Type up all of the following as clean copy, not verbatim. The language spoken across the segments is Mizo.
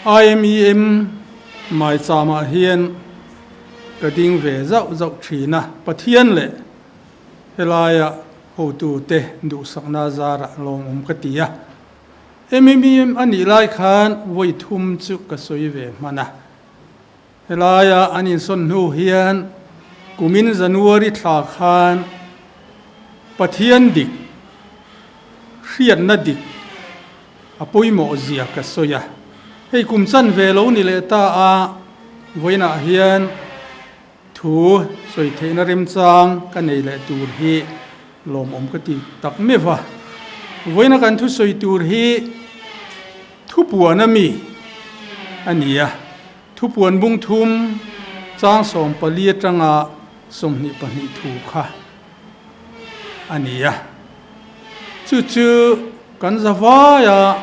IMEM maicham ah hian ka ding ve zauh zauh thin a, Pathian leh helaia hotute duhsakna zarah lawmawm ka ti a. MMEM a nih lai khan vawi thum chu ka sawi ve hman a. Helaia an insawn hnu hian kumin January thla khan Pathian dik, hriatna dik a pawimawh zia ka sawi a. Hei kum chanve lo ni leh ta a, vawiinah hian thu sawi theihna remchang ka nei leh tur hi lawmawm ka ti tak meuh va. Vawiina kan thusawi tur hi thupuan a mi a ni a. Thupuan bung thum chang 14 atanga 22 thu kha a ni a. Chu chu kan zavaia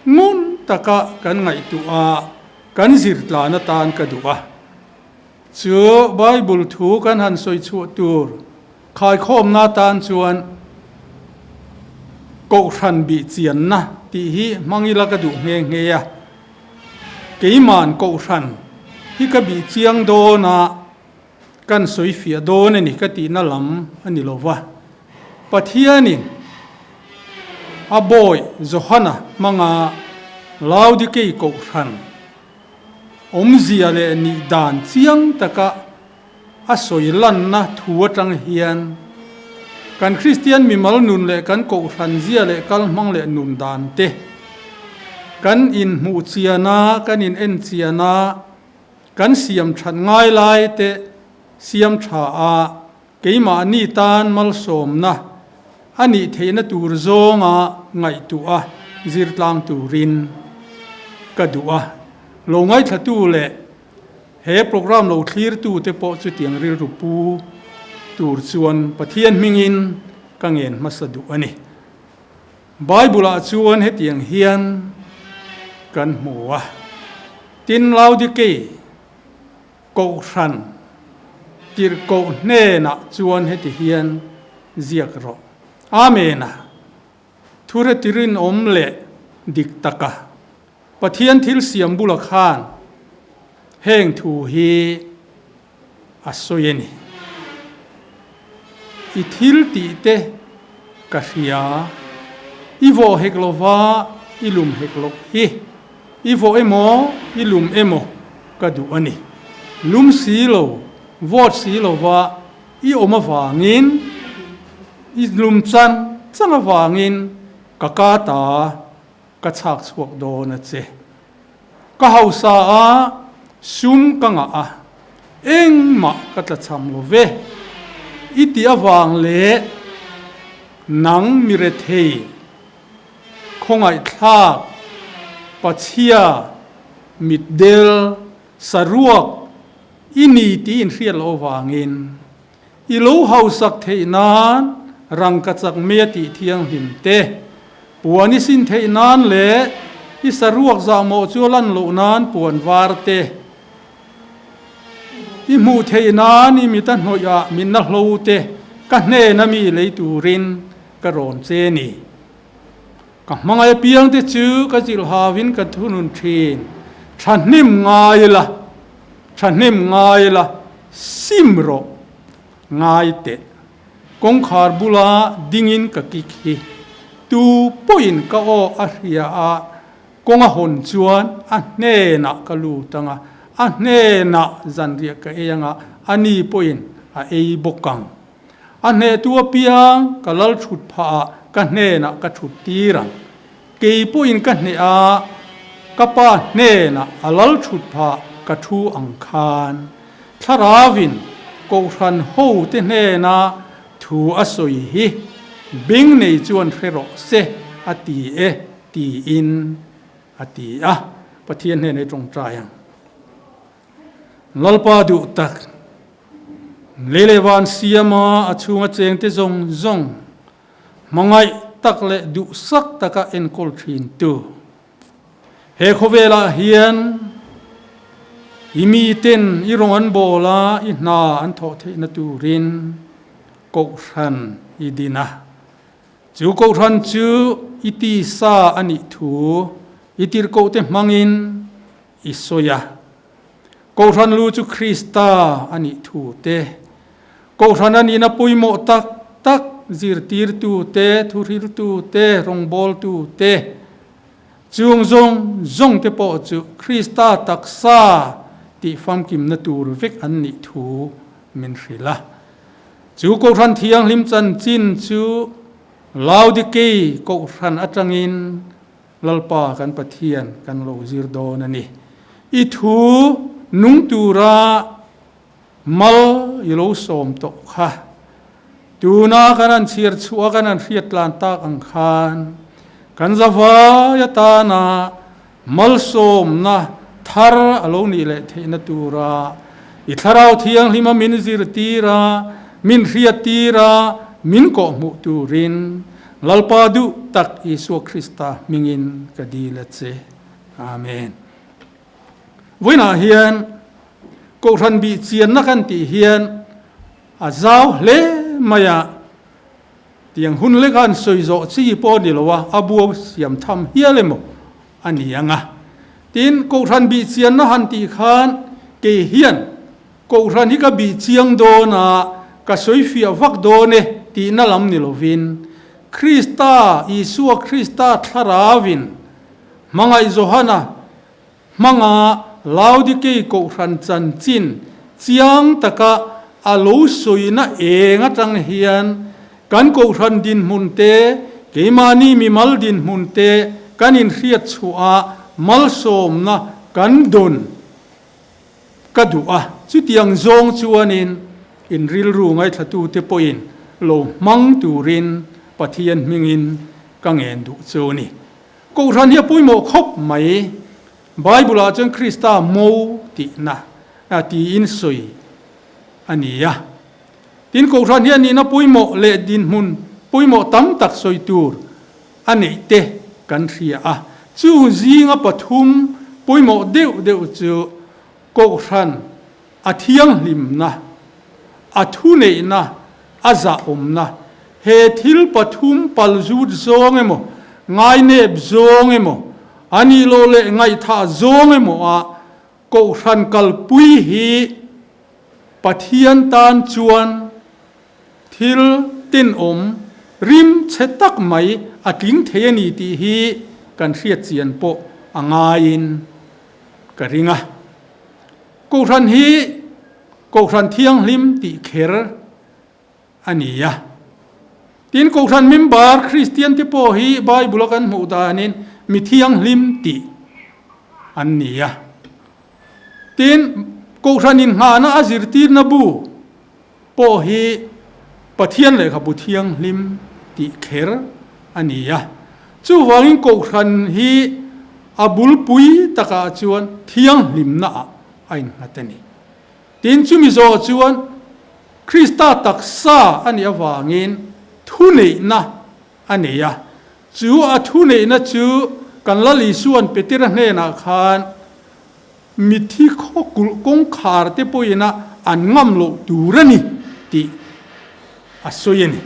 ngun taka kan ngaihtuah a, kan zirtlan atan ka duh a. Chu Bible thu kan han sawi chhuah tur khaikhawmna atan chuan Kohhran bih chianna tih hi hmang ila ka duh nghe nghe a. Keiman Kohhran hi ka bih chiang dawn a, kan sawi fiah dawn a ni ka tihna lam a ni lo va. Pathianin a bawi Johana hmanga Laodikei Kohhran awmzia leh nih dan chiang taka a sawi lanna thu atang hian kan Kristian mimal nun leh kan kohhran zia leh kal hmang leh nun dan te kan inhmuh chian a, kan in en chian a, kan siam that ngai lai te siam tha a, keimahni tan malsawmna a nih theihna tur zawnga ngaihtuah a zirtlang turin ka duh a. Lo ngaithlatu leh He programme lo thlirtute pawh chutiang rilru pu tur chuan Pathian hmingin ka ngen hmasa duh a ni. Bible-ah chuan hetiang hian kan hmu a, Tin Laodikei Kohhran tirhkoh hnenah chuan heti hian ziak rawh. Amen a! Thureti rinawm leh dik taka Pathian thil siam bula khan heng thu hi a sawi a ni. I thil tih te ka hria, i vawh hek lova i lum hek loh hi, i vawh emaw i lum emaw ka duh a ni. Lum si lo, vawt si lova i awm avangin, i lum chan chang avangin ka ka ta Ka chhak chhuak dawn a che. Ka hausa a, sum ka ngah a, engmah ka tla cham lo ve. I tih avang leh nang mi rethei, khawngaihthlak, pachhia, mitdel, saruak i ni tih inhriat loh avangin I lo hausak theih nan rangka chak mei a tih thianghlim te, puan i sin theih nan leh i saruak zahmawh chu a lan loh nan puan var te, i hmuh theih nan i mit a hnawih ah min na hlo te ka hnen a mi lei turin ka rawn che ni. Ka hmangaih apiang te chu ka zilh hauin ka thunun thin. Thahnem ngai la, thahnem ngai la, sim rawh ngai teh. Kawngkhar bula dingin ka kik hi. Tu pawhin ka aw a hria a, kawng a hawn chuan a hnenah ka lut ang a, a hnenah zanriah ka ei ang a, ani pawhin a ei bawk ang. A hnehtu apiang ka lal thut phah ah ka hnenah ka thut tir ang. Kei pawhin ka hneh a, ka pa hnenah a lal thut phah ka thu ang khan. Thlarauin Kohhran hote hnena thu a sawi hi beng nei chuan hre rawh se a ti e tiin a ti a. Pathian hnenah i tawngtai ang. Lalpa duh tak, lei leh van siama a chhunga chengte zawng zawng hmangaih tak leh duhsak taka enkawl thintu. He khawvelah hian i miten i rawng an bawl a, i hna an thawh theihna turin Kohhran i din a. Chu Kohhran chu i tisa a nih thu i tirhkohte hmangin. i sawi a. Kohhran lu chu Krista a nih thu te, Kohhran a nihna pawimawh tak tak zirtirtu te, thuhriltu te, rawngbawltu te, chung zawng zawng te pawh chu Krista taksa tih famkimna tur vek an nih thu min hrilh a. Chu Kohhran Thianghlim chanchin chu Laodikei Kohhran atangin Lalpa kan Pathian kan lo zir dawn a ni. I thu nung tura mal i lo sawm tawh kha. Tuna kan han chhiar chhuah a kan han hriat tlan tak ang khan kan zavai atana malsawmna thar a lo nih leh theihna tura i Thlarau Thianghlima min zirtir a, min hriattir a, min kawhhmuh turin Lalpa duh tak Isua Krista hmingin ka dil a che. Amen. Vawiinah hian Kohhran bih chianna kan tih hian a zau hle mai a, tiang hun leka an sawi zawh chi pawh a ni lo a, a buau siam tham hial emaw a ni ang a. Tin, Kohhran bih chianna han tih khan kei hian Kohhran hi ka bih chiang dawn a, ka sawi fiah vak dawn e tihna lam ni lovin, Krista, Isua Krista Thlarauin hmangaih Johana hmanga Laodikei Kohhran chanchin chiang taka a lo sawina eng atang hian kan Kohhran dinhmun te, keimahni mimal dinhmun te kan inhriat chhuah a, malsawmna kan dawn. Ka duh a, chutiang zawng chuanin in rilru ngaithlatute pawhin lo hmang turin Pathian hmingin ka ngen duh chu a ni. Kohhran hi a pawimawh khawp mai. Bible-ah chuan Krista mo tihna tiin sawi a ni a. Tin, Kohhran hi a nihna pawimawh leh dinhmun pawimawh tam tak sawi tur a neih te kan hria a, chung zinga pathum pawimawh deuh deuh chu Kohhran a thianghlimna, a thuneihna, a zahawmna, he thil pathum palzut zawng emaw, ngainep zawng emaw, a nih loh leh ngaihthah zawng emaw ah Kohhran kalpui hi Pathian tan chuan Thil tenawm rim chhe tak mai a tling thei a ni tih hi kan hriat chian pawh a ngaiin ka ring a. Kohhran hi Kohhran Thianghlim tih kher a ni a. Tin, Kohhran member Kristian te pawh hi Bible a kan hmuh danin mi thianghlim tih an ni a. Tin, Kohhran inngahna a zirtirna bu pawh hi Pathian lehkhabu thianghlim tih kher a ni a. Chuvangin Kohhran hi a bulpui takah chuan thianghlimnaah a innghat a ni. Tin, chumi zawh chuan Krista taksa a nih avangin thuneihna a nei a. Chu a thuneihna chu kan Lal Isua'n Petera hnenah khan Mithi khaw kulh kawngkhar te pawhin a an ngam loh tur a ni tih a sawi a ni.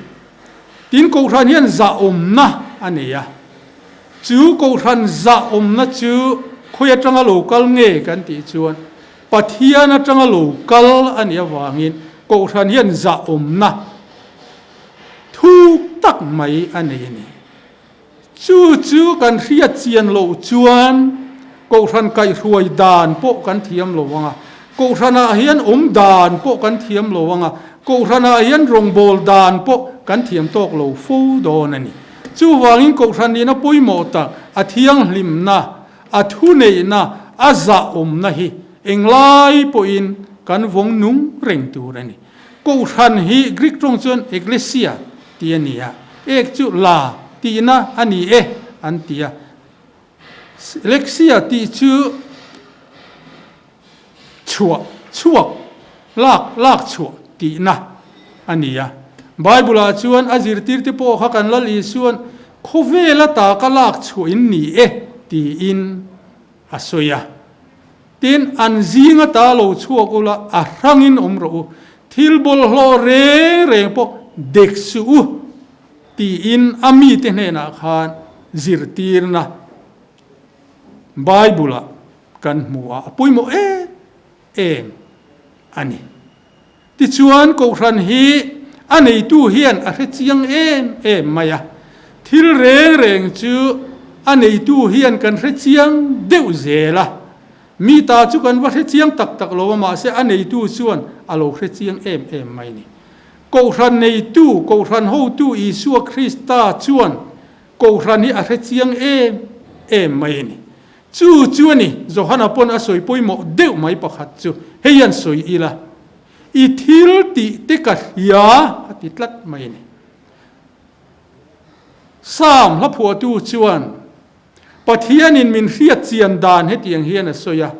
Tin, Kohhran hian zahawmna a nei a, chu Kohhran zahawmna chu khawi atanga lo kal nge kan tih chuan Pathian atanga lo kal a nih avangin Kohhran hian zahawmna thuk tak mai a nei a ni. Chu chu kan hriat chian loh chuan Kohhran kaihhruai dan pawh kan thiam lo ang a, Kohhranah hian awm dan pawh kan thiam lo ang a, Kohhranah hian rawngbâwl dan pawh kan thiam tâwk lo fo dawn a ni. Chuvangin Kohhran nihna pawimawh tak, a thianghlimna, a thuneihna, a zahawmna hi englai pawhin kan vawng nung reng tur a ni. Kohhran hi Greek tawng chuan ekklesia tih a ni a, ek chu la tihna a ni e an ti a. Leksia tih chu chhuah, chhuak, lak, lak chhuah tihna a ni a. Bible-ah chuan a zirtirte pawh kha kan Lal Isua'n khawvel ata ka lak chhuah in ni e tiin a sawi a. Tin, an zing ata lo chhuak ula, a hrangin awm rawh u, thil bawlhhlawh reng reng pawh dek suh u, tiin a mite hnenah khan zirtirna Bible-ah kan hmu a, a pawimawh em em a ni. Tichuan Kohhran hi a neitu hian a hre chiang em em mai a, thil reng reng chu a neitu hian kan hre chiang deuh zel a, mi ta chu kan va hre chiang tak tak lo a, mahse a neitu chuan a lo hre chiang em em mai a ni. Kohhran neitu, Kohhran hotu Isua Krista chuan Kohhran hi a hre chiang em em mai a ni. Chu chu a ni, Johana pawn a sawi pawimawh deuh mai pakhat chu, hei an sawi ila, i thil tih te ka hria a ti tlat mai a ni. Psalm hla phuahtu chuan Pathianin min hriat chian dan hetiang hian a sawi a,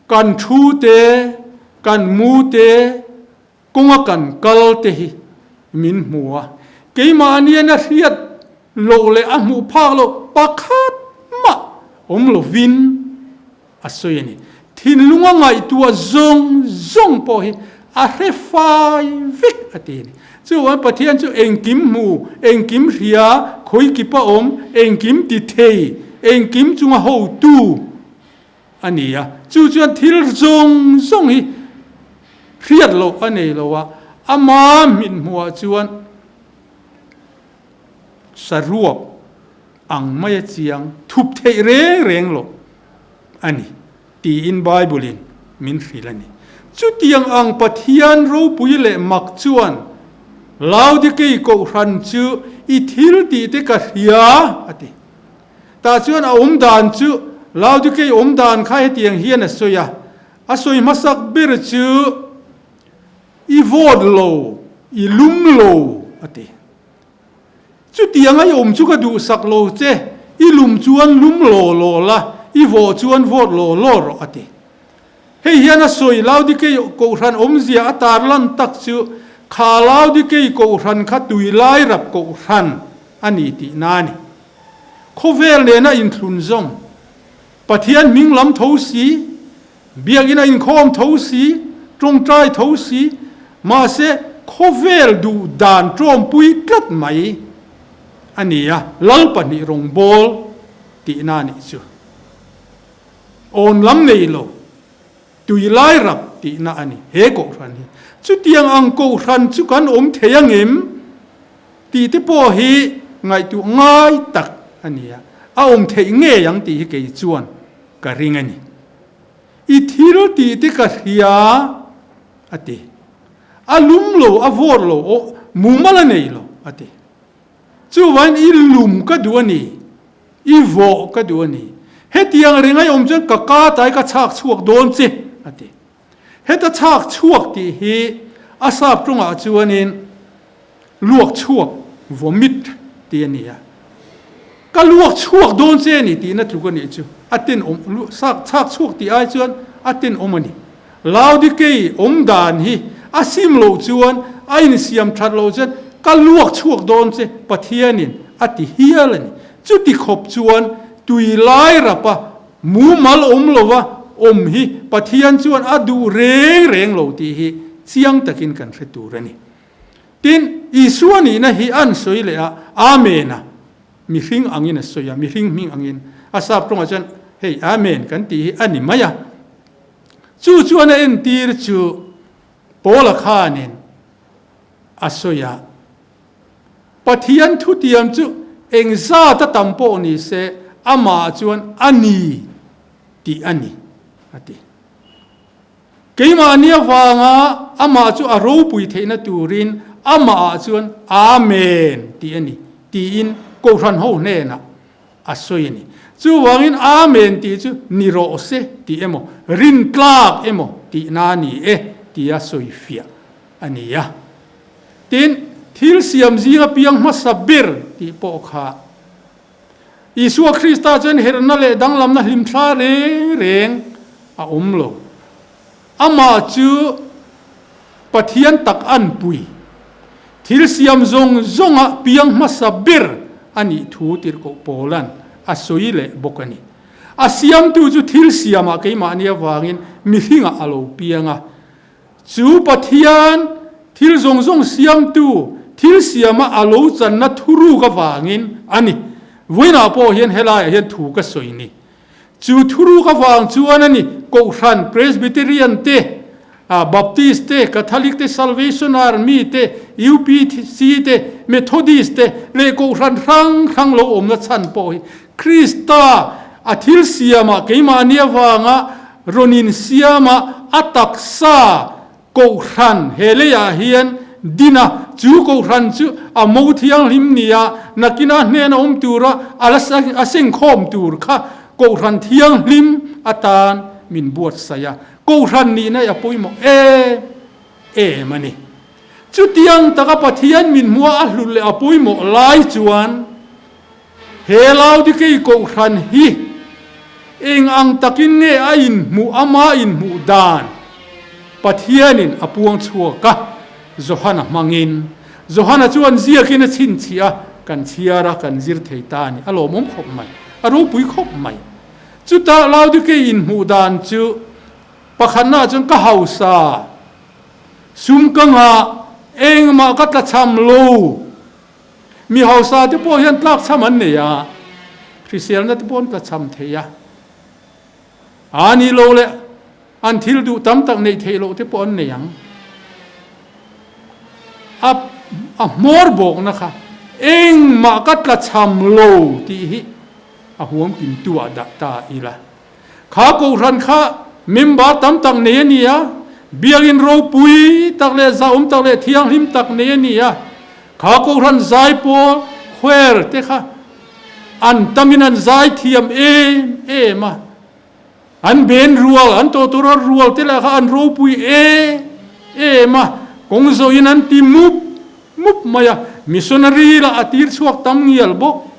Kan thu te, kan mu te, Kawnga kan kal te hi min hmu a, keimahnian a hriat loh leh a hmuh phak loh pakhat mah awm lovin a sawi a ni. Thinlunga ngaihtuah zawng zawng pawh hi a hre fai vek a ti a ni. Chuvangin Pathian chu engkim hmu, engkim hria, khawikipa awm, engkim ti thei, engkim chunga hotu a ni a, chu chuan thil zawng zawng hi hriat loh a nei lo a, ama hminhmuhah chuan saruak ang maia chiang thup theih reng reng loh a ni tiin Bible-in min hrilh a ni. Chutiang ang Pathian ropui leh mak chuan Laodikei kohhran chu i thil tih te ka hria a ti. Tah chuan a awm dan chu Laodikei awm dan kha hetiang hian a sawi a, a sawi hmasak ber chu i vote lo, i lum lo a ti. Chutiang a i awm chu ka duhsak lo che, i lum chuan lum law law la, i vawh chuan vote law law rawh a ti. Hei hian a sawi Laodikei kohhran awmzia a tarlan tak chu kha Laodikei kohhran kha tuilai rap kohhran a ni tihna a ni. Khawvel nena inthlun zawm, Pathian hming lam tho si, biakinn a inkhawm tho si, tawngtai tho si, mahse khawvel duh dan tawmpui tlat mai a ni a, Lal pahnih rawngbâwl tihna a nih chu. Awn lam nei lo, tui lai rap tihna a ni he kohhran hi. Chutiang ang kohhran chu kan awm thei angem? Tih te pawh hi ngaihtuah ngai tak a ni a, a awm theih ngei ang tih hi kei chuan ka ring a ni. I thil tih te ka hria a ti. A lum lo, a vawt lo, aw mumal a nei lo a ti. Chuvain i lum ka duh a ni, i vawh ka duh a ni. Hetiang ring a i awm chuan ka ka tai ka chhak chhuak dawn che a ti. Heta chhak chhuak tih hi a sap tawngah chuanin luak chhuak, vomit, tih a ni a. Ka luak chhuak dawn che a ni tihna tluk a nih chu. A tenawm, chhak chhuak tih ai chuan a tenawm a ni. Laodikei awm dan hi a sim loh chuan, a insiam that loh chuan ka luak chhuak dawn che Pathianin a ti hial a ni. Chuti khawp chuan tui lai rapa Mumal awm lova awm hi Pathian chuan a duh reng reng lo tih hi chiang takin kan hre tur a ni. Tin, Isua nihna hi an sawi leh a, Amen a, mihring angin a sawi a, mihring hming angin. A sap tawngah chuan hei Amen kan tih hi a ni mai a. Chu chuan a entir chu Paula khanin a sawi a. Pathian thutiam chu eng zat a tam pawh ni se, amah chuan a ni tih a ni, a ti. Keimahni avanga amah chu a ropui theihna turin amahah chuan Amen tih a ni, tiin Kohhran ho hnenah a sawi a ni. Chuvangin Amen tih chu ni rawh se tih emaw, rintlak emaw tihna a ni e tia sawi fiah a ni a. Tin, thil siam zinga piang hmasa ber tih pawh kha Isua Krista chuan herna leh danglamna hlimthla reng reng a awm lo. Amah chu Pathian tak anpui, thil siam zawng zawnga piang hmasa ber a nih thu tirhkoh Paula'n a sawi leh bawk a ni. A siamtu chu thil siamah keimahni avangin mihringah a lo piang a. Chu Pathian, thil zawng zawng siamtu, thil siama a lo channa thuruk avangin a ni. Vawiinah pawh hian helaiah hian thu ka sawi ni. Chu thuruk avang chuan a ni, Kohhran, Presbyterian te, Baptist te, Catholic te, Salvation Army te, UPC te, Methodist te leh Kohhran hrang hrang lo awmna chhan pawh hi Krista a thil siamah keimahni avanga rawn insiama a taksa Kohhran he leiah hian din a, chu Kohhran chu a mo thianghlim nia nakina hnena awm tura a la a sengkhawm tur kha Kohhran thianghlim atan min buatsaih a, Kohhran nihna hi a pawimawh em em a ni. Chutiang taka Pathian min hmua a hlut leh a pawimawh lai chuan he Laodikei Kohhran hi eng ang takin nge a inhmuh ama inhmuh dan Pathianin a puang chhuak a, Johana hmangin. Johana chuan ziakin a chhinchhiah a, kan chhiar a, kan zir thei ta a ni. A lawmawm khawp mai, a ropui khawp mai. Chutah Laodikei inhmuh dan chu pakhatnaah chuan ka hausa, sum ka ngah, engmah ka tlachham lo. Mi hausa te pawh hian tlakchham an nei a, hriselna te pawh an tlachham thei a. A ni lo leh an thil duh tam tak neih theih loh te pawh an nei ang. A a hmawr bawkna kha engmah ka tlachham lo tih hi a huam kimtu ah dah ta ila. Kha Kohhran kha member tam tak nei a ni a, Biakinn ropui tak leh zahawm tak leh thianghlim tak nei a ni a. Kha Kohhran zaipawl choir te kha an tamin an zai thiam em em a, an ben rual, an tawhtura rual te lah kha an ropui em em a, kawng zawhin an ti mup mup mai a, missionary lah a tir chhuak tam ngial bawk.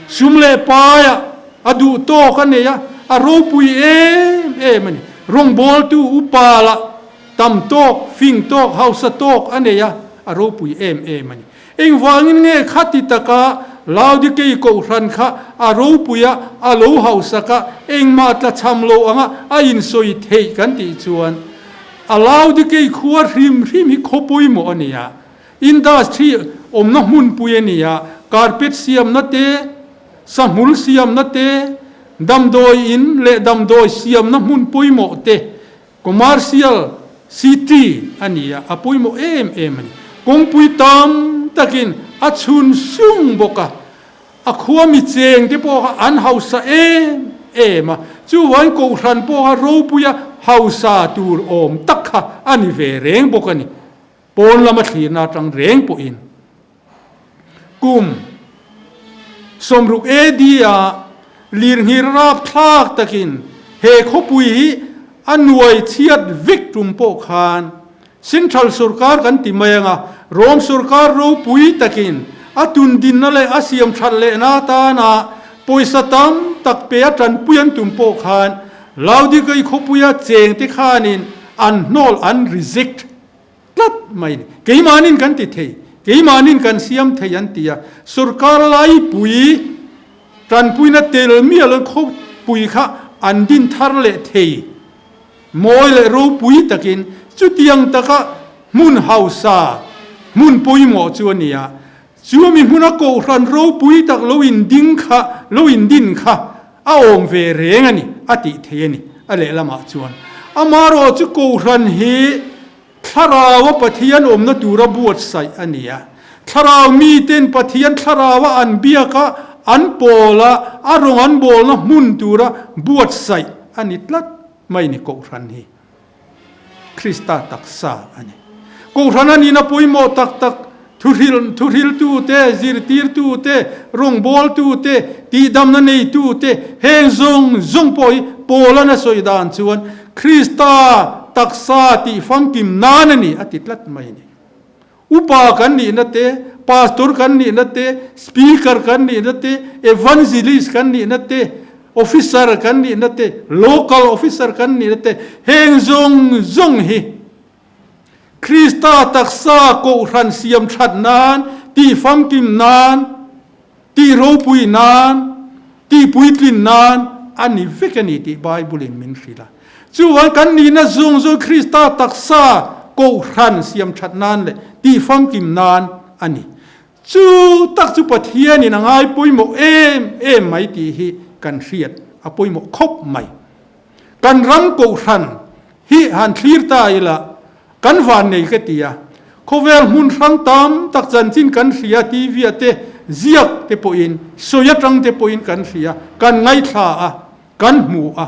Sum leh paiah a duh tawk a nei a, a ropui em em a ni. Rawngbawltu upa lah tam tawk, fing tawk, hausa tawk a nei a, a ropui em em a ni. Engvangin nge khati taka Laodikei Kohhran kha a ropui a, a lo hausak a, engmah tlachham lo anga a insawi theih kan tih chuan a Laodikei khua hrim hrim hi khaw pawimawh a ni a. Industry awmna hmunpui a ni a, carpet siamna te, sahmul siamna te, damdawi in leh damdawi siamna hmun pawimawh te, commercial city a ni a, a pawimawh em em a ni. Kawngpui tam takin a chhun sung bawk a, a khua mi cheng te pawh kha an hausa em em a, chuvangin Kohhran pawh kha ropuia hausa tur awm tak kha a ni ve reng bawk a ni. Pawn lama thlirna atang reng pawhin kum 60 AD ah lirnghir rapthlak takin he khawpui hi a nuai chhiat vek tum pawh khan Central sorkar kan ti mai anga Rome sorkar ropui takin a tundinna leh a siam that lehna atana pawisa tam tak pe a tanpui an tum pawh khan Laodikei khawpuia chengte khanin an hnawl an reject tlat mai a ni. Keimahnin kan ti thei, keimahnin kan siam thei an ti a, sorkar laipui tanpuina tel mial khawpui kha an din thar leh thei mawi leh ropui takin chutiang taka hmun hausa, hmun pawimawh chu a ni a. Chu mi hmuna kohhran ropui tak lo inding kha, lo indin kha a awm ve reng a ni, a tih thei a ni. A lehlamah chuan amarawh chu kohhran hi Thlaraua Pathian awmna tura buatsaih a ni a. Thlarau miten Pathian Thlaraua an biak a, an pawl a, a rawng an bawlna hmun tura buatsaih a ni tlat mai ni kohhran hi. Krista taksa a ni. Kohhran a nihna pawimawh tak tak thuhril, thuhriltute, zirtirtute, rawngbawltute, tihdamna neitute, heng zawng zawng pawh hi Paula'n a sawi dan chuan Krista taksa tih famkim nan a ni a ti tlat mai a ni. Upa kan nihna te, pastor kan nihna te, speaker kan nihna te, evangelist kan nihna te, officer kan nihna te, local officer kan nihna te, heng zawng zawng hi Krista taksa kohhran siam that nan, tih famkim nan, tih ropui nan, tih puitlin nan a ni vek a ni tih Bible in min hrilh a. Chuvang kan nihna zawng zawng Krista taksa kohhran siam that nan leh tih famkim nan a ni. Chu tak chu Pathianin a ngai pawimawh em em mai tih hi. kan hriat a pawimawh khawp mai. Kan ram kohhran hi han thlir ta ila kan van nei ka ti a, khawvel hmun hrang tam tak chanchin kan hria TV ah te ziak te pawhin sawi atang te pawhin kan hria, kan ngaithla a, kan hmu a.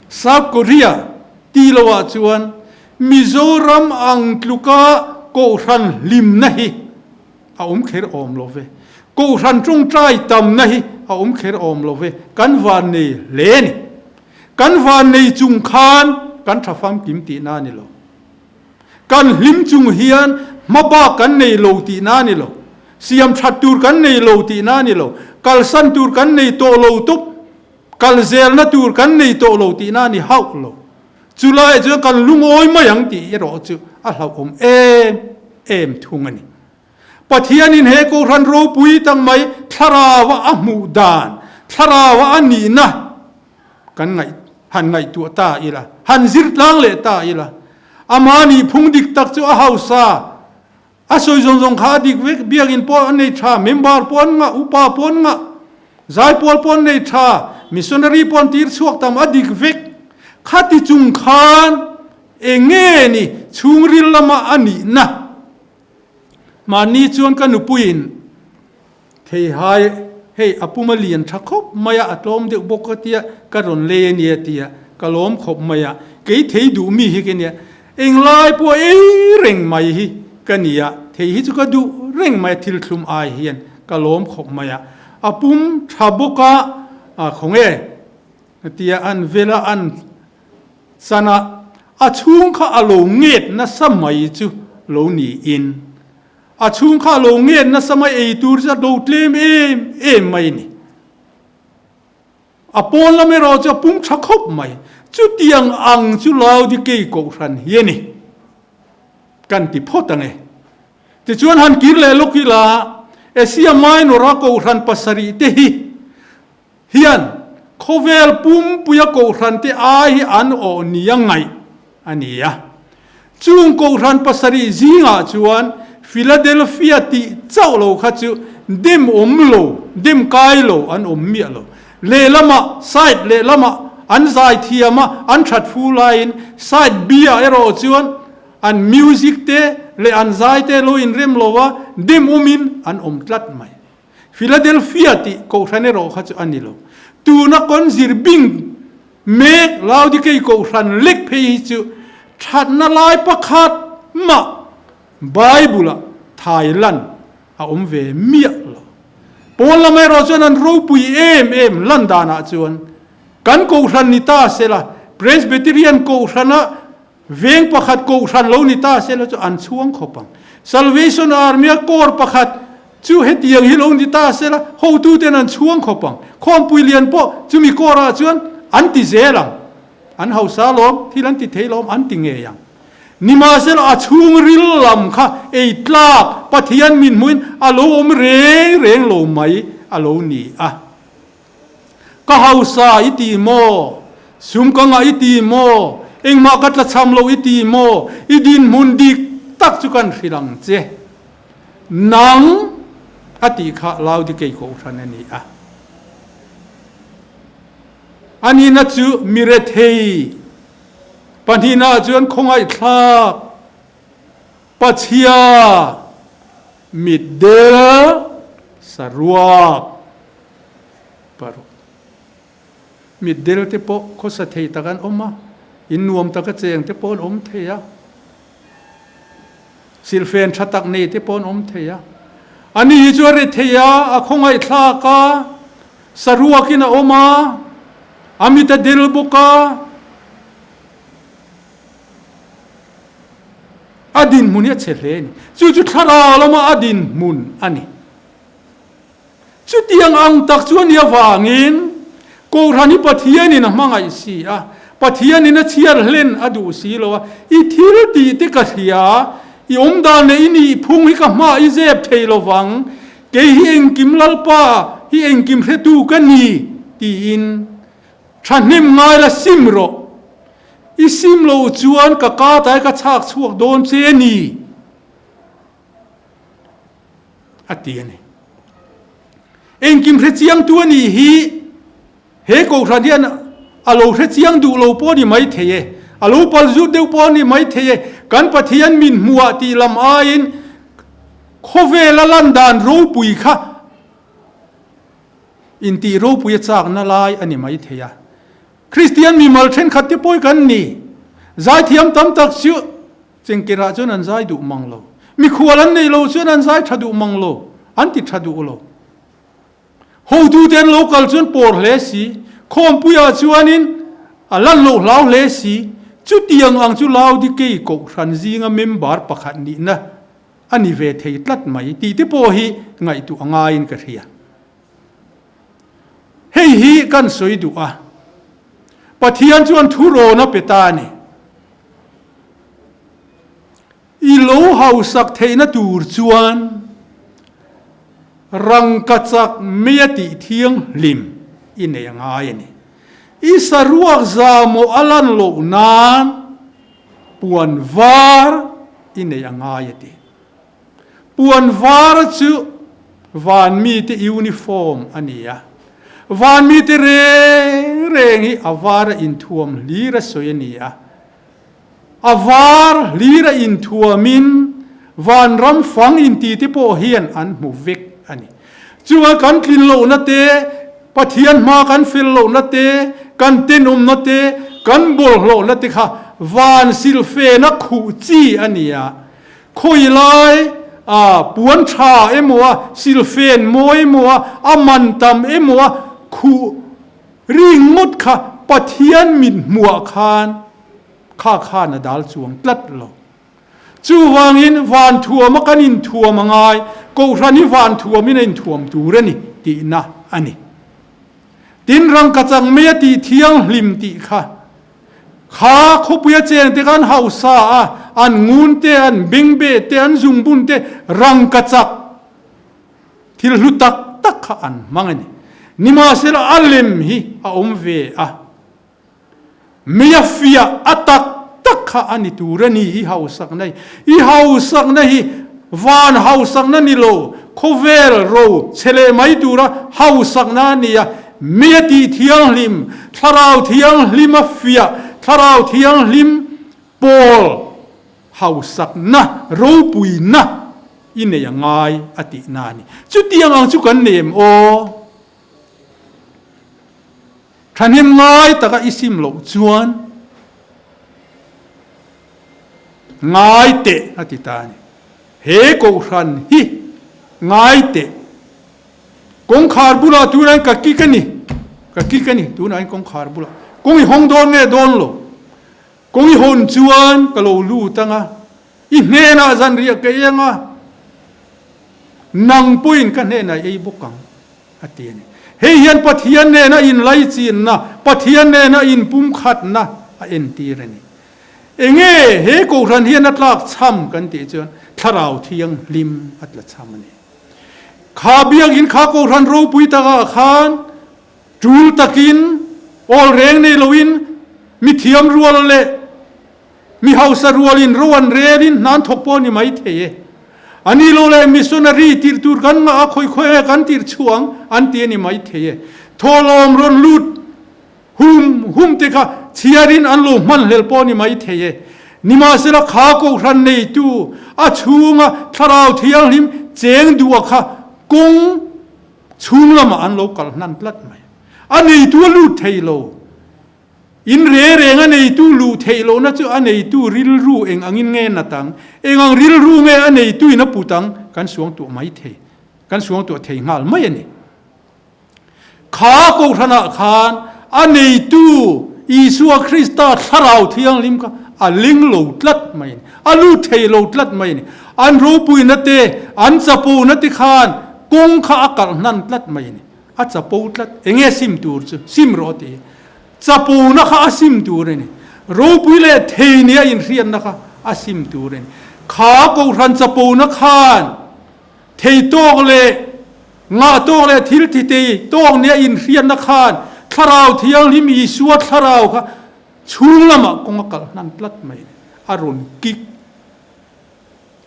South Korea ti lo ah chuan Mizoram ang tluka kohhran hlimna hi a awm kher awm lo ve. Kohhran tawngtai tamna hi a awm kher awm lo ve. Kan van nei hle a ni. Kan van nei chung khan kan tha famkim tihna a ni lo. Kan hlim chung hian hmabak kan nei lo tihna a ni lo. Siam that tur kan nei lo tihna a ni lo. Kalsan tur kan nei tawh lo tawp. Kal zelna tur kan nei tawh lo tihna a ni hauh lo. Chulaiah chuan kan lungawi mai ang tih erawh chu a hlauhawm em em thung a ni. Pathianin he Kohhran ropui tak mai thlarauva a hmuh dan, thlarauva a nihna kan ngaih han ngaihtuah ta ila, han zir tlang leh ta ila, amah nih phung dik tak chu a hausa, A sawi zawng zawng kha a dik vek, biakinn pawh an nei tha, member pawh an ngah, upa pawh an ngah, zaipawl pawh an nei tha, missionary pawh an tir chhuak tam, a dik vek. Khati chung khan eng nge ni chhungril lama a nihna? Mahni chuan ka nupuiin Theihai, hei a pum a lian tha khawp mai a, a tlawm deuh bawk ka tia, ka rawn lei a nia tia ka lawm khawp mai a, kei thei duh mi hi ka nia, englai pawh ei reng mai hi ka nia, thei hi chu ka duh reng mai a, thil thlum ai hian ka lawm khawp mai a, a pum tha bawk a, a khawnge tia an vel a, an chan a, a chhung kha a lo nget nasa mai chu lo niin. A chhung kha lo ngen nasa mai ei tur chu a do tlem em em mai a ni. A pawn lam erawh chu a pum tha khawp mai. Chutiang ang chu Laodikei Kohhran hi a ni. Kan ti phawt ang e. Tichuan han kir leh lawk ila, Asia Minor-a Kohhran pasarih te hi hian khawvel pumpuia kohhran te ai hi an awh nia ngaih a ni a. Chung kohhran pasarih zingah chuan Philadelphia tih chauh lo kha chu dem awm lo, dem kai lo an awm miah lo. Lehlamah, side lehlamah an zai thiam a, an that fu laiin side B-ah erawh chuan an music te leh an zai te lo inrem lo a, dem awmin an awm tlat mai. Philadelphia tih Kohhran erawh kha chu a ni lo. Tuna kawn zir bing mek Laodikei Kohhran lek phei hi chu thatna lai pakhat mah Bible-ah thai lan a awm ve miah lo. Pawn lam erawh chuan an ropui em em lan danah chuan kan Kohhran ni ta sela Presbyterian Kohhrana Veng pakhat kohhran lo ni ta sela chu an chhuang khawp ang. Salvation Army-a corps pakhat chu hetiang hi lo ni ta sela hotuten an chhuang khawp ang. Khawmpui lian pawh chumi corps-ah chuan an ti zel ang. An hausa lawm, thil an ti thei lawm an ti ngei ang. Nimahsela a chhungril lam kha ei tlak Pathian min hmuhin a lo awm reng reng lo mai a lo ni a. Ka hausa i ti maw? Sum ka ngah i ti maw? Engmah ka tlachham lo i ti maw? I dinhmun dik tak chu kan hrilh ang che. Nang a tih kha Laodikei Kohhran a ni a. A nihna chu mi rethei pahnihnaah chuan khawngaihthlak Pachhia mitdel saruak paruk. Mitdel te pawh khawsa thei tak an awm a, in nuam taka cheng te pawh an awm thei a, silhfen tha tak nei te pawh an awm thei a. Ani hi chu a ri thei a, a khawngaihthlak a, saruakin a awm a, a mit a del bawk a. A dinhmun hi a chhe hle a ni. Chu chu thlarau lama a dinhmun a ni. Chutiang ang tak chu a nih avangin Kohhran hi Pathianin a hmangaih si a, Pathianin a chhiar hlen a duh si lo a, i thil tih te ka hria, i awmdan leh i nihphung hi ka hma i zep thei lo vang, kei hi engkim Lalpa hi engkim hretu ka ni tiin thahnem ngai la sim rawh. I sim loh chuan ka katai ka chhak chhuak dawn che ni. A ti a ni. Engkim hre chiangtu a nih hi. He kohhran hian a lo hre chiang duh lo pawh a ni maithei e, a lo pal zut deuh pawh a ni maithei e. Kan Pathian min hmuhah tih lam aiin khawvela lan dan ropui kha intih ropui a chakna lai a ni maithei a. Kristian mimal thenkhat te pawh kan ni. Zaithiam tam tak chu chengkerah chuan an zai duh mang lo. Mikhual an neih lo chuan an zai tha duh mang lo, an ti tha duh lo. Hotute an lo kal chuan pawr hle si, khawmpuiah chuanin a lan loh hlau hle si. Chutiang ang chu Laodikei kohhran zinga member pakhat nihna a ni ve thei tlat mai tih te pawh hi ngaihtuah a ngaiin ka hria. Hei hi kan sawi duh a, Pathian chuan thurawn a pe ta a ni. I lo hausak theihna tur chuan rangkachak meia tih thianghlim i nei a ngai a ni. I saruak zamawh a lan loh nan puan var i nei a ngai a ti. Puan var chu van mite uniform a ni a, van mite reng reng hi a vara inthuam hlir a sawi a ni a. A var hlir a inthuamin vanram fang inti te pawh hian an hmu vek a ni. Chunga kan tlin lohna te, Pathian hma kan fel lohna te, kan tenawmna te, kan bawlhhlawhna te kha van silfena khuh chi a ni a. Khawi lai a puan tha emaw a, silfen mawi emaw a, a man tam emaw a khuh Ringawt kha Pathian mit hmuah khan kha khan a dal chuang tlat lo. Chuvangin van thuama kan inthuam a ngai, Kohhran hi van thuamin a inthuam tur a ni tihna a ni. Tin, rangkachak mei a tih thianghlim tih kha kha khawpuia cheng te khan hausa a, an ngun te, an bengbeh te, an zungbun te rangkachak Thil hlu tak tak kha an hmang a ni. Nimahsela a lem hi a awm ve a, mei a fiah a tak tak kha a ni tur a ni. I hausakna hi, i hausakna hi van hausakna ni lo, khawvel ro chhe leh mai tura hausakna a ni a, mei a tih thianghlim, thlarau thianghlim a fiah, thlarau thianghlim pawl hausakna, ropuina I nei a ngai a tihna a ni. Chutiang ang chu kan nei em aw? Thahnem ngai taka i sim loh chuan ngai teh a ti ta a ni. He kohhran hi ngai teh. Kawngkhar bulah tunah ka kik a ni. Ka kik a ni tunah kawngkhar bulah. Kawng i hawng dawn nge dawn lo? Kawng i hawn chuan ka lo lut ang a. I hnenah zanriah ka ei anga, nang pawhin ka hnenah i ei bawk ang, a ti a ni. Hei hian Pathian nena inlaichinna, Pathian nena inpumkhatna a entir a ni. Enge he kohhran hian a tlak chham kan tih chuan Thlarau Thianghlim a tla chham a ni. Kha biakinn kha kohhran ropui takah khan tul takin awl reng nei loin mithiam rual leh Mi hausa rualin ro an relin hna an thawk pawh a ni mai thei e. A ni lo leh missionary tirh tur kan ngah a, khawi khawi nge kan tirh chhuah ang an ti a ni mai thei e. Thawhlawm rawn lut hum hum te kha chhiarin an lo hmanhlel pawh a ni mai thei e. Nimahsela kha kohhran neitu a chhunga thlarau thianghlim cheng duh a kha kawng chhung lamah an lo kal hnan tlat mai. A neitu a lut thei lo. In re reng a neitu luh theih lohna chu a neitu rilru eng angin nge nat ang? Eng ang rilru nge a neituin a put ang? Kan suangtuah mai thei. Kan suangtuah thei nghal mai a ni. Kha Kohhranah khan a neitu Isua Krista Thlarau Thianghlim kha a ling lo tlat mai a ni. A lut thei lo tlat mai a ni. An ropuina te, an chapona te khan kawng kha a kalh hnan tlat mai a ni. A chapo tlat, enge sim tur chu sim rawh ti. Chapona kha a sim tur a ni. Ropui leh thei nia inhriatna kha a sim tur a ni. Kha Kohhran chapona khan thei tawk leh ngah tawk leh thil ti tei tawk nia inhriatna khan Thlarau Thianghlim Isua Thlarau kha chhung lamah kawng a kalh hnan tlat mai a ni. A rawn kik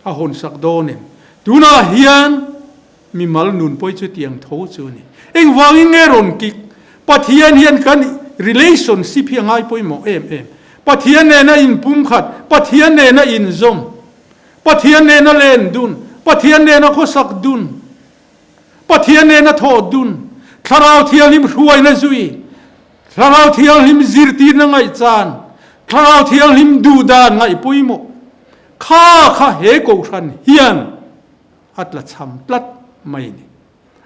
a hawnsak dawn em? Tunah hian. Mimal nun pawh hi chutiang tho chu a ni. Engvangin nge rawn kik? Pathian hian kan relationship hi a ngai pawimawh em em. Pathian nena inpumkhat, Pathian nena inzawm, Pathian nena len dun, Pathian nena khawsak dun, Pathian nena thawh dun, Thlarau Thianghlim hruaina zui, Thlarau Thianghlim zirtirna ngaihchan, Thlarau Thianghlim duhdan ngaih pawimawh kha kha he Kohhran hian a tla cham tlat mai a ni.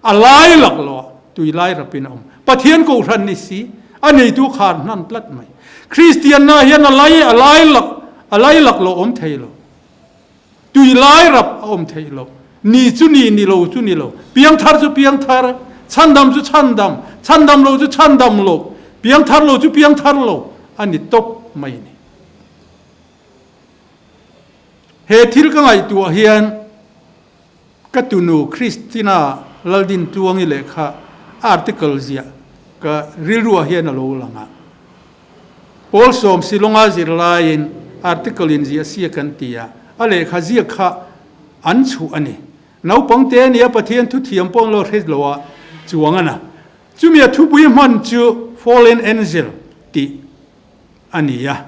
A lai lak lo ah tui lai rapin a awm. Pathian Kohhran ni si, a neitu khar hnan tlat mai. Kristianna hian a lai a lai lak a lai lak lo awm thei lo. Tui lai rap a awm theih lo. Ni chu ni, ni lo chu ni lo. Piangthar chu piangthar, chhandam chu chhandam, chhandam lo chu chhandam lo, piangthar lo chu piangthar lo a ni tawp mai a ni. He thil ka ngaihtuah hian ka tunu Christina Laldintuangi lehkha article ziah ka rilruah hian a lo lang a. Pawl sawm Shillonga zirlaiin article in ziah sia kan ti a, a lehkha ziak kha an chhuh a ni. Naupang te ania Pathian thu thiam pawh an lo hre lo a chuang a na. Chumi a thupui hman chu Fallen Angel tih a ni a.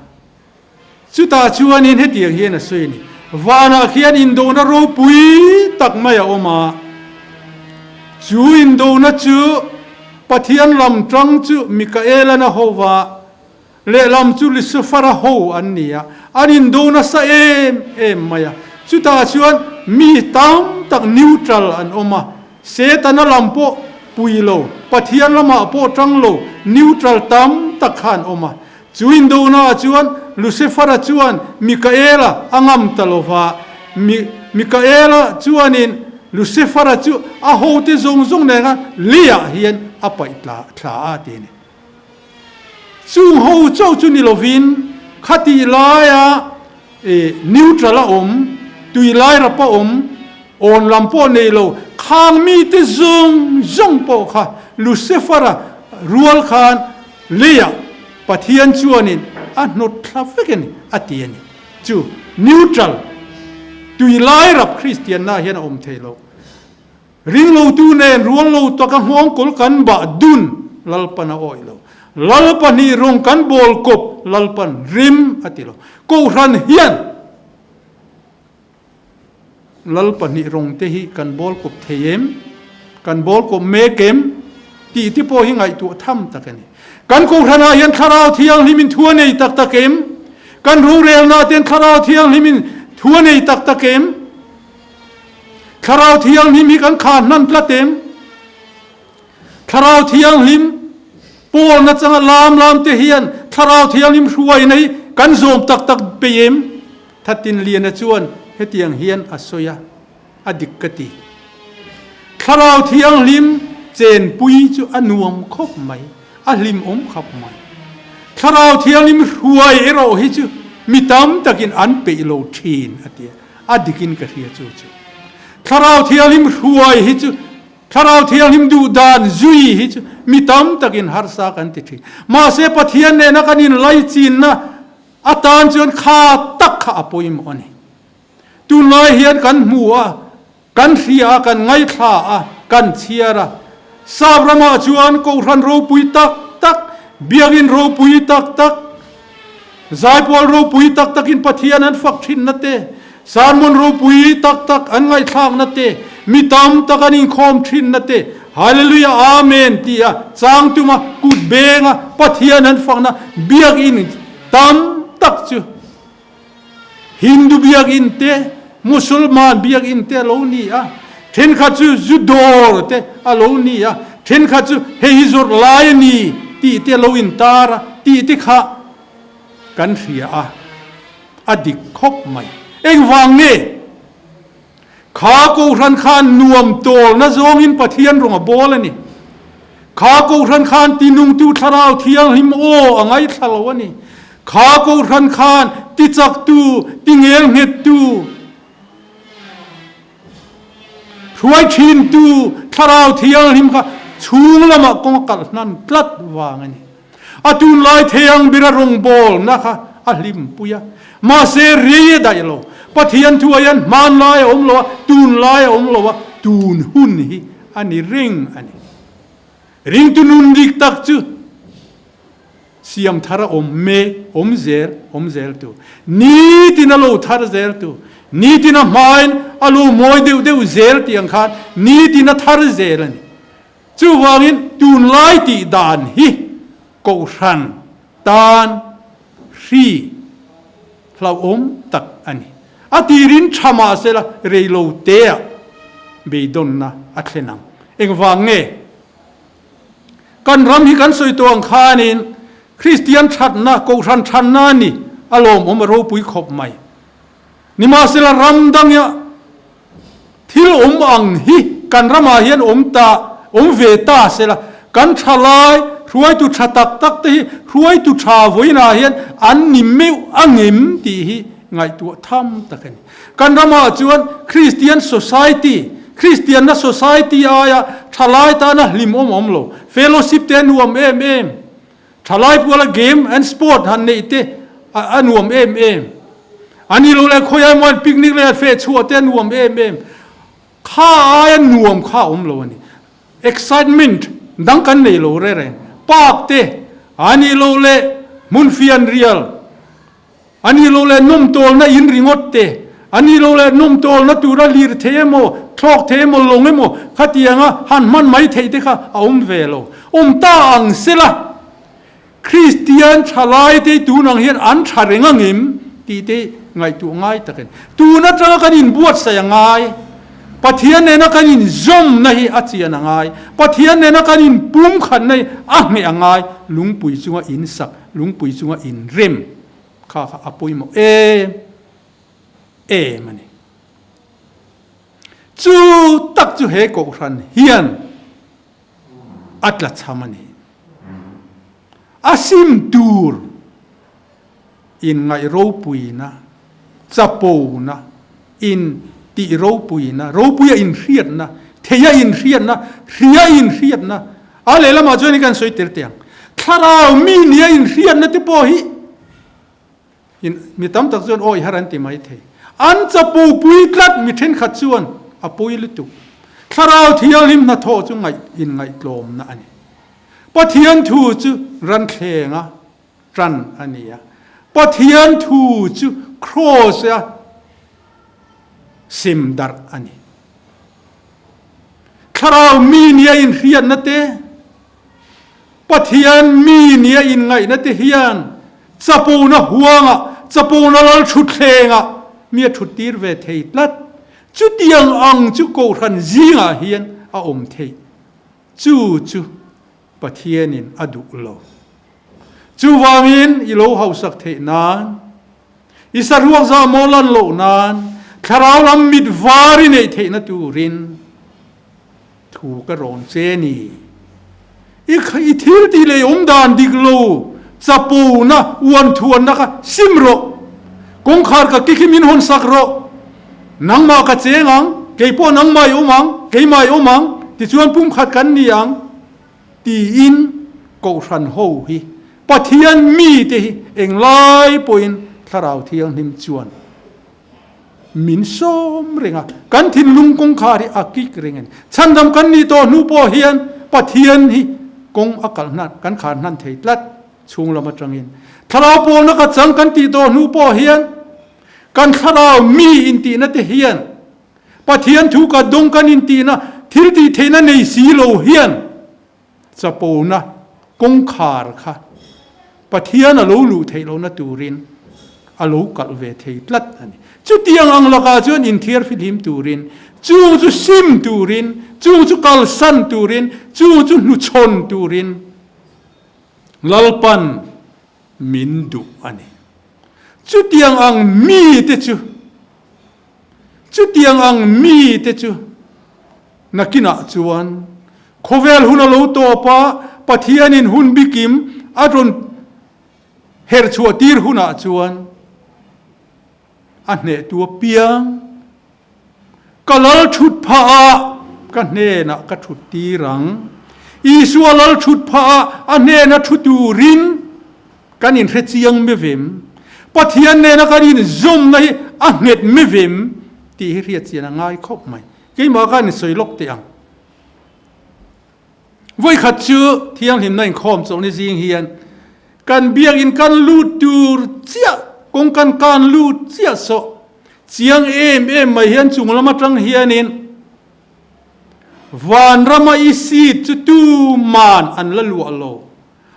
Chutah chuanin hetiang hian a sawi a ni, Vanah khian indona ropui tak mai a awm a, chu indona chu Pathian lam tang chu Mikaelan a ho va, lehlam chu Lucifer-a ho an ni a, an indo nasa em em mai a. Chutah chuan mi tam tak neutral an awm a, Setana lam pawh pui lo, Pathian lamah pawh tang lo, neutral tam tak kha an awm a. Chu indona chuan Lucifer-a chuan Mikaela a ngam ta lo va, Mikaela chuanin Lucifer-a chu a hote zawng zawng nena leiah hian a paih tla thla a ti a ni. Chung ho chauh chu ni lovin khatih laia neutral a awm, tui lai rap a awm, awn lam pawh nei lo, khang mite zawng zawng pawh kha Lucifer-a rual khan Leiah Pathian chuanin a hnawt thla vek a ni, a ti a ni. Chu neutral, tui lai rap Kristianna hian a awm thei lo. Ringlotu nen rual lo taka nghawngkawl kan bah dun Lalpan a awih lo. Lalpa hnih rawng kan bawl kawp Lalpan rim a ti lo. Kohhran hian Lal pahnih rawng te hi kan bawl kawp thei em? Kan bawl kawp mek em? Tih te pawh hi ngaihtuah tham tak a ni. Kan Kohhranah hian Thlarau Thianghlimin thu a nei tak tak em? Kan rorelnaah ten Thlarau Thianghlimin thu a nei tak tak em? Thlarau Thianghlim hi kan khar hnan tlat em? Thlarau Thianghlim pawl nachanga lam lam te hian Thlarau Thianghlim hruaina hi kan zawm tak tak peih em? Thatinliana chuan hetiang hian a sawi a, a dik ka ti. Thlarau Thianghlim chenpui chu a nuam khawp mai, a hlimawm khawp mai. Thlarau Thianghlim hruai erawh hi chu mi tam takin an peih lo thin a ti a, a dikin ka hria chu chu. Thlarau Thianghlim hruai hi chu Thlarau Thianghlim duh dan zui hi chu mi tam takin harsa kan ti thin. Mahse Pathian nena kan inlaichinna atan chuan kha tak kha a pawimawh a ni. Tunlai hian kan hmu a, kan hria a, kan ngaithla a, kan chhiar a. Sap ramah chuan Kohhran ropui tak tak, Biakinn ropui tak tak, Zaipawl ropui tak takin Pathian an fak thinna te, sermon ropui tak tak an ngaihthlakna te, mi tam tak an inkhawm thinna te, Hallelujah Amen tia chang tuma kut benga Pathian an fakna biakinn tam tak chu Hindu biakinn te, Musulman biakinn te a lo ni a, thenkhat chu zu dawr te a lo ni a, thenkhat chu hei hi zawrh lai a ni tih te a lo intar a tih te kha kan hria a, a dik khawp mai. Engvang nge? Kha Kohhran khan nuam tawlna zawngin Pathian rawng a bawl a ni. Kha Kohhran khan tinungtu Thlarau Thianghlim aw a ngaithla lo a ni. Kha Kohhran khan tichaktu, tingelnghettu, hruai thintu Thlarau Thianghlim kha chhung lamah kawng a kalh hnan tlat vang a ni. A tunlai thei ang bera rawngbawlna kha a hlimpui a, mahse rei a daih lo. Pathian thu ah hian hmanlai a awm lo a, tunlai a awm lo a, tun hun hi a ni reng a ni. Ringtu nun dik tak chu siam thar a awm mek, awm zel, awm zel tu, nitin a lo thar zel tu, nitin a hmain a lo mawi deuh deuh zel tih ang khan nitin a thar zel a ni. Chuvangin tunlai tih dan hi Kohhran tan hri hlauhawm tak a ni. A tirin tha mah sela reilo teah beidawnna a thlen ang. Engvang nge? Kan ram hi kan sawi tawh ang khanin Kristian thatna, Kohhran thatna a ni, a lawmawm a ropui khawp mai. Nimahsela ram danga thil awm ang hi kan ramah hian awm ta, awm ve ta sela, kan thalai hruaitu tha tak tak te hi hruaitu tha vawiinah hian an ni meuh angem tih hi ngaihtuah tham tak a ni. Kan ramah chuan Kristian society, Kristianna society aia thalai tana hlimawm awm lo, fellowship te a nuam em em. Thalai puala game and sport han neih te a nuam em em. A ni lo leh khawiah emaw an picnic leh an feh chhuah te a nuam em em. Kha aia nuam kha a awm lo a ni. Excitement dang kan nei lo reng reng. Park te a ni lo leh hmun fianrial A nih loh leh nawmtawlna in ringawt te, a nih loh leh nawmtawlna tura lir thei emaw, thlawk thei emaw, lawng emaw khatianga han hman mai theih te kha a awm ve lo. Awm ta ang sela, Kristian thalai te tun ang hian an tha reng angem tih te ngaihtuah ngai tak a ni. Tun atanga kan inbuatsaih a ngai, Pathian nena kan inzawmna hi a chian a ngai, Pathian nena kan inpumkhatna hi a ngheh a ngai, lungpui chunga insak Lungpui chunga inrem kha kha a pawimawh em em a ni. Chu tak chu he Kohhran hian a tlachham a ni. A sim tur inngaih ropuina, chapona, in tih ropuina, ropuia inhriatna, theia inhriatna, hria inhriatna, a lehlamah chuan kan sawi tel teh ang. Thlarau mi nia inhriatna te pawh hi in mi tam tak chuan awi har an ti mai thei. An chapo pui tlat mi thenkhat chuan a pawi lutuk. Thlarau thianghlim hnathawh chu ngaih inngaihtlawmna a ni. Pathian thu chu ranthlenga ṭan a ni a. Pathian thu chu Kraws-a sim darh a ni. Thlarau mi nia inhriatna te, Pathian mi nia inngaihna te hian chapona huangah, chapona lal thutthlengah mi a thuttir ve thei tlat. Chutiang ang chu Kohhran zingah hian a awm theih. Chu chu Pathianin a duh lo. Chuvangin i lo hausak theih nan, i saruak zah maw lan loh nan, thlarau lam mit var i neih theihna turin thu ka rawn che ni. I i thil tih leh i awm dan dik lo, chapona, uanthuanna kha sim rawh. Kawngkhar ka kik hi min hawn sak rawh. Nangmah ka cheng ang, keipawh nangmah i awm ang, keimah i awm ang, tichuan pumkhat kan ni ang, tiin Kohhran ho hi Pathian mite hi englai pawhin Thlarau Thianghlim chuan min sawm reng a, kan thinlung kawngkhar hi a kik reng a ni. Chhandam kan nih tawh hnu pawh hian Pathian hi kawng a kalh hnan, kan khar hnan thei tlat chhung lam atangin. Thlarau pawlna ka chang kan tih tawh hnu pawh hian Kan thlarau mi intihna te hian Pathian thu ka dawng kan intihna thil tih theihna nei si lo hian chapona kawngkhar kha Pathian a lo luh theih lohna turin a lo kalh ve thei tlat a ni. Chutiang ang lakah chuan inthiar fihlim turin, chung chu sim turin, chung chu kalsan turin, chung chu hnuchhawn turin Lalpan min duh a ni. Chutiang ang mite chu, chutiang ang mite chu nakinah chuan khawvel hun a lo tawp a, Pathianin hun bikim a rawn herchhuah tir hunah chuan a hnehtu apiang Ka lal thut phah ah ka hnenah ka thut tir ang. Isua lal thut phah ah a hnena thu turin kan inhre chiang mevem. Pathian nena kan inzawmna hi a nghet mevem tih hi hriat chian a ngai khawp mai. Keimah khan i sawi lawk teh ang. Vawikhat chu thianghlimna inkhawm chawlhni zing hian kan biakin kan lut tur chiah, kawng kan kan lut chiah sawh chiang em em mai hian chung lam atang hianin vanrama i seat chu tuman an la luah lo,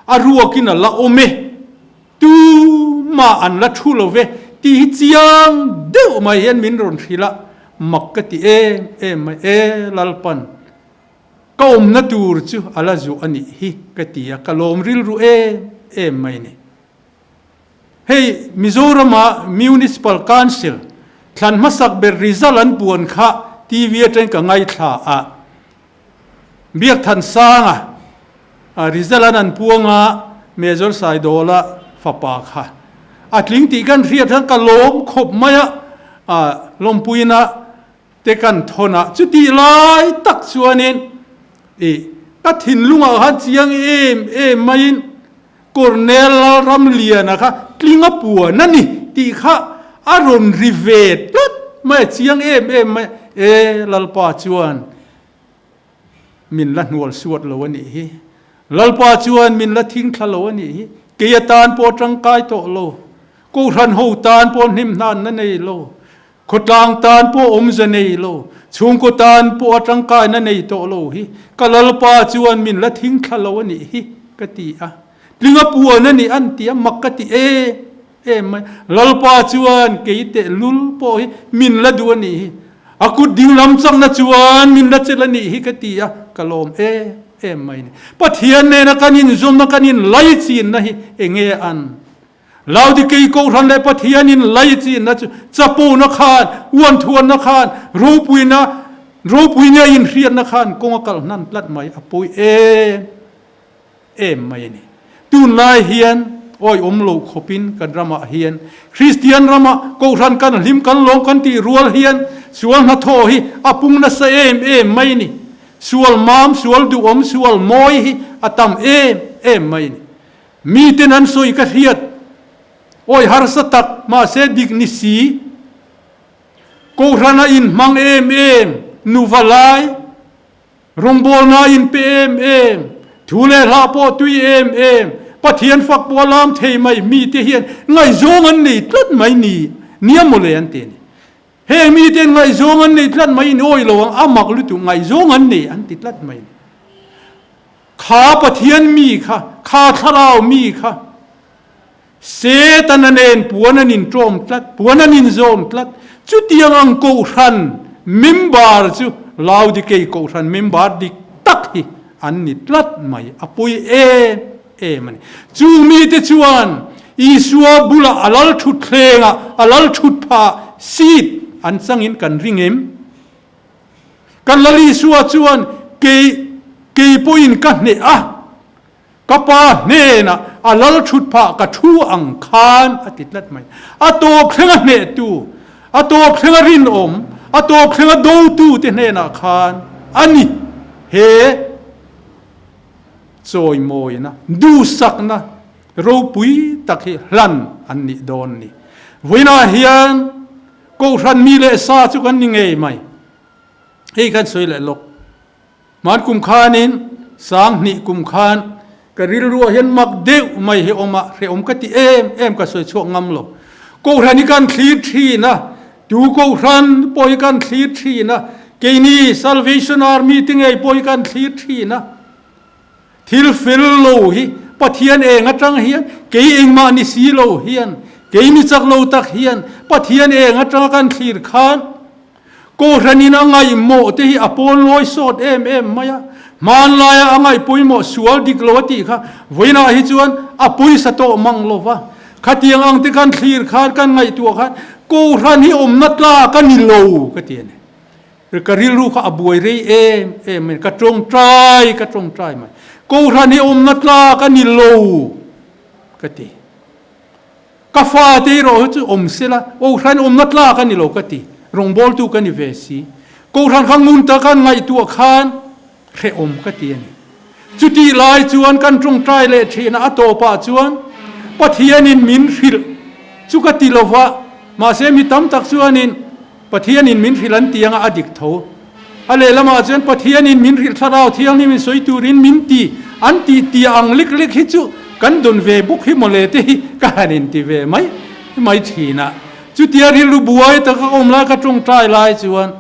a ruakin a la awm e, tumah an la thu lo ve tih hi chiang deuh mai hian min rawn hrilh a, mak ka ti em em mai e Lalpan. Ka awmna tur chu a la zuh a nih hi ka ti a, ka lawm rilru em em mai ni. Hei Mizorama Municipal Council thlan hmasak ber result an puan kha TV atangin ka ngaithla a, Biakthansanga result an an puang a, Major Saidawla fapa kha a tling tih kan hriat khan ka lawm khawp mai a, lawmpuina te kan thawn a, chutih lai tak chuanin ih ka thinlungah khan chiang em em maiin Colonel Lalramliana kha tling a puan a ni tih kha a rawn ri ve tlat mai a, chiang em em mai e Lalpa chuan min la hnual suat lo a nih hi, Lalpa chuan min la thing thla lo a nih hi, kei atan pawh tangkai tawh lo, Kohhran ho tan pawh hnim hnan na nei lo, Khawtlang tan pawh awmze nei lo, chhungkaw tan pawh a tangkaina nei tawh lo hi ka Lalpa chuan min la thing thla lo a nih hi ka ti a. Tling a puan a nih an ti a, mak ka ti em em mai. Lalpa chuan kei teh lul pawh hi min la duh a nih hi, a kut dinglam chakna chuan min la chelh a nih hi ka ti a, ka lawm em em mai a ni. Pathian nena kan inzawmna, kan inlaichinna hi enge an Laodikei Kohhran leh Pathianin laichinna chu chapona khan, uanthuanna khan, ropuina, ropui nge inhriatna khan kawng a kal hnan tlat mai, a pawi em em mai a ni. Tunlai hian awihawm lo khawpin kan ramah hian Kristian rama Kohhran kan hlim kan lawm kan tih rual hian sual hnathawh hi a pung nasa em em mai a ni. Sual mam, sual duhawm, sual mawi hi a tam em em mai a ni. Miten an sawi ka hriat awi harsa tak mahse dik ni si. Kohhran a inhmang em em, nuva lai, rawngbawlna a inpe em em, thu leh hla pawh tui em em, Pathian fak pawh a lam thei mai mite hian ngaihzawng an nei tlat mai ni nia mawle an ti a ni. Heng miten ngaihzawng an nei tlat mai in awi lo ang a mak lutuk ngaihzawng an nei an ti tlat mai ni. Kha Pathian mi kha, kha thlarau mi kha, Setana nen puan an inṭawm tlat, puan an inzawm tlat. Chutiang ang kohhran member chu Laodikei kohhran member dik tak hi an ni tlat mai, a pawi em em a ni. Chung mite chuan Isua bulah a lal ṭhutthlengah, a lal ṭhutphah, seat, an changin kan ring em? Kan Lal Isua chuan kei, kei pawhin ka hneh a, ka Pa hnenah a lal thut phah ka thu ang khan a ti tlat mai. A tawp thlenga hnehtu, a tawp thlenga rinawm, a tawp thlenga dotu te hnenah khan a ni he chawimawina, duhsakna ropui tak hi hlan an nih dawn ni. Vawiinah hian Kohhran mi leh sa chu kan ni ngei mai. Hei kan sawi leh lawk. Hman kum khanin 2000 kum khan ka rilruah hian mak deuh mai hi awm a, hrehawm ka ti em em ka sawi chhuak ngam lo. Kohhran hi kan thlir thin a, tu kohhran pawh hi kan thlir thin a, keini Salvation Army te ngei pawh hi kan thlir thin a. Thil fel lo hi Pathian eng atang hian, kei engmah ni si lo hian, kei mi chak lo tak hian Pathian eng atanga kan thlir khan Kohhranin a ngaihmawh te hi a pawn lawi sawt em em mai a. Hmanlaia a ngaih pawimawh sual dik lo a tih kha vawiinah hi chuan a pawisa tawh mang lo va. Khatiang ang te kan thlir khan, kan ngaihtuah khan Kohhran hi awmna tlak a ni lo ka ti a ni. Ka rilru kha a buai rei em em mai, ka tawngtai ka tawngtai mai. Kohhran hi awmna tlak a ni lo ka ti. Ka fate erawh hi chu awm sela, Kohhran awmna tlak a ni lo ka ti. Rawngbawltu ka ni ve si. Kohhran kha ngun taka ngaihtuah khan hrehawm ka ti a ni. Chutih lai chuan kan tawngtai leh thin a, a tawpah chuan Pathianin min hrilh chu ka ti lova, mahse mi tam tak chuanin Pathianin min hrilh an ti anga a dik tho. A lehlamah chuan Pathianin min hrilh Thlarau Thianghlim in sawi turin min ti an tih tia ang lek lek hi chu kan dawn ve bawk hi mawle te hi ka han inti ve mai mai thin a. Chutia rilru buai taka ka awm lai ka tawngtai lai chuan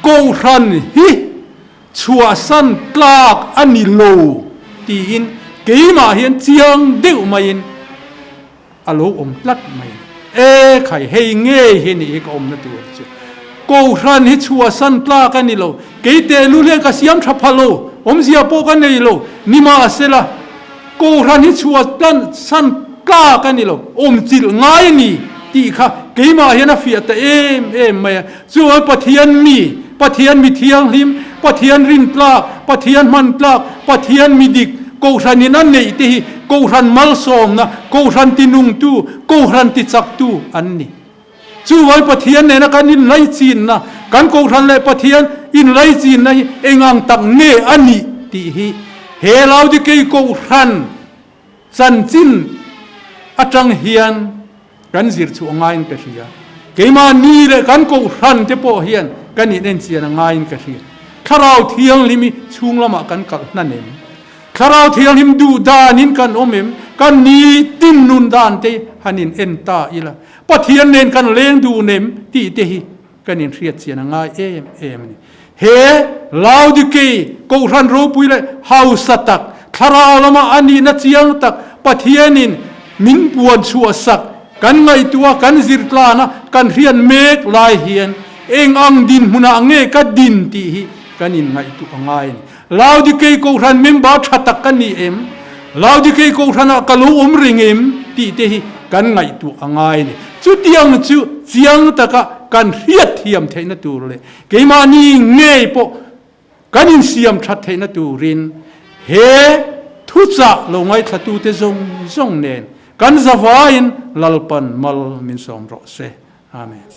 Kohhran hi chhuahsan tlak a ni lo tiin keimah hian chiang deuh maiin a lo awm tlat mai a ni. E khai, hei ngei hi nih hi ka awmna tur chu. Kohhran hi chhuahsan tlak a ni lo, kei tehlul hian ka siam tha pha lo, awmzia pawh ka nei lo, nimahsela Kohhran hi chhuahsan tlak a ni lo, awmchilh ngai a ni tih kha keimah hian a fiah ta em em mai a. Chuan Pathian mi, Pathian mi thianghlim, Pathian rin tlak, Pathian hman tlak, Pathian mi dik, Kohhranin a neih te hi Kohhran malsawmna, Kohhran tinungtu, Kohhran tichaktu an ni. Chuvai Pathian nena kan inlaichinna, kan Kohhran leh Pathian inlaichinna hi eng ang tak nge a nih tih hi he Laodikei Kohhran chanchin atang hian kan zir chhuah ngaiin ka hria. Keimahni leh kan Kohhran te pawh hian kan inenchian a ngaiin ka hria. Thlarau Thianghlim hi chhung lamah kan kalh hnan em? Thlarau Thianghlim duh danin kan awm em? Kan nitin nun dan te han in en ta ila. Pathian nen kan leng dun em tih te hi kan inhriat chian a ngai em em a ni. He Laodikei Kohhran ropui leh hausa tak, thlarau lama a nihna chiang tak Pathianin min puan chhuah sak kan ngaihtuah kan zirtlan a, kan hriat mek lai hian eng ang dinhmunah nge ka din tih hi kan inngaihtuah a ngai a ni. Laodikei Kohhran member tha tak ka ni em? Laodikei Kohhranah ka lo awm reng em? tih te hi kan ngaihtuah a ngai a ni. Chutiang chu chiang taka kan hriat thiam theihna tur leh keimahni ngei pawh kan insiam that theihna turin he thuchah lo ngaithlatute zawng zawng nen kan zavaiin Lalpan mal min sawm rawh se. Amen.